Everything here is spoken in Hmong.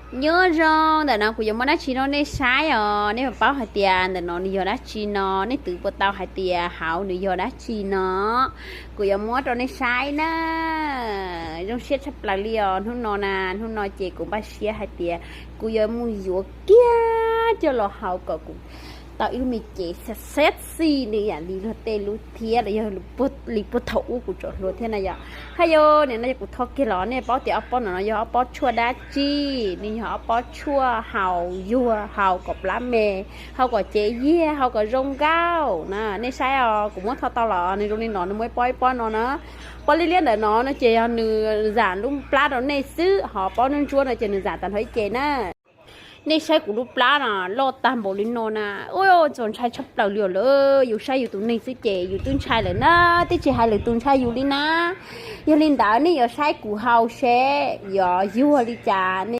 Nyob zoo, ntawm no kuv yuav muab dab tsi no nej saib os, nej puas paub hais tias ntawm no nws yog dab tsi no, nej twv puas tau hais tias hauv nws yog dab tsi no. Kuv yuav muab rau nej saib na. Zoo siab tshaj plaws li os, hnub no na, hnub no ces kuv npaj siab hais tias kuv yuav mus yuav kiag coj los haus kom kuv tau ib lub me cev sexy li yam li luag tej lub thiab los yog li puag thaum ub kuv tseem hluas thiab na yom. Hais yog nim no yog kuv tho kiag los nej paub tias ob pob no no yog ob pob tshuaj dab tsi. Nws yog ob pob tshuaj haus yuag, haus kom plab me, haus kom cev yiag, haus kom zoo nkauj na. Nej saib os, kuv muab tho tau los nws zoo li no, nws muaj ib pob ib pob no na. Pob liab liab ntawm no no ces yog nws zam lub plab rau nej xwb, ho pob ntsuab ntsuab no ces nws zam tag nrho ib ce na. Nej saib kuv lub plab no loj tag npaum li no na, ua txaus ntshai tshaj plaws li lawm. Yus saib yus tus neeg xwb ces yus twb ntshai lawm na, twb tsis hais lwm tus ntshai yus li na. Yog li ntawd nej yuav saib kuv haus seb yuav yuag li cas.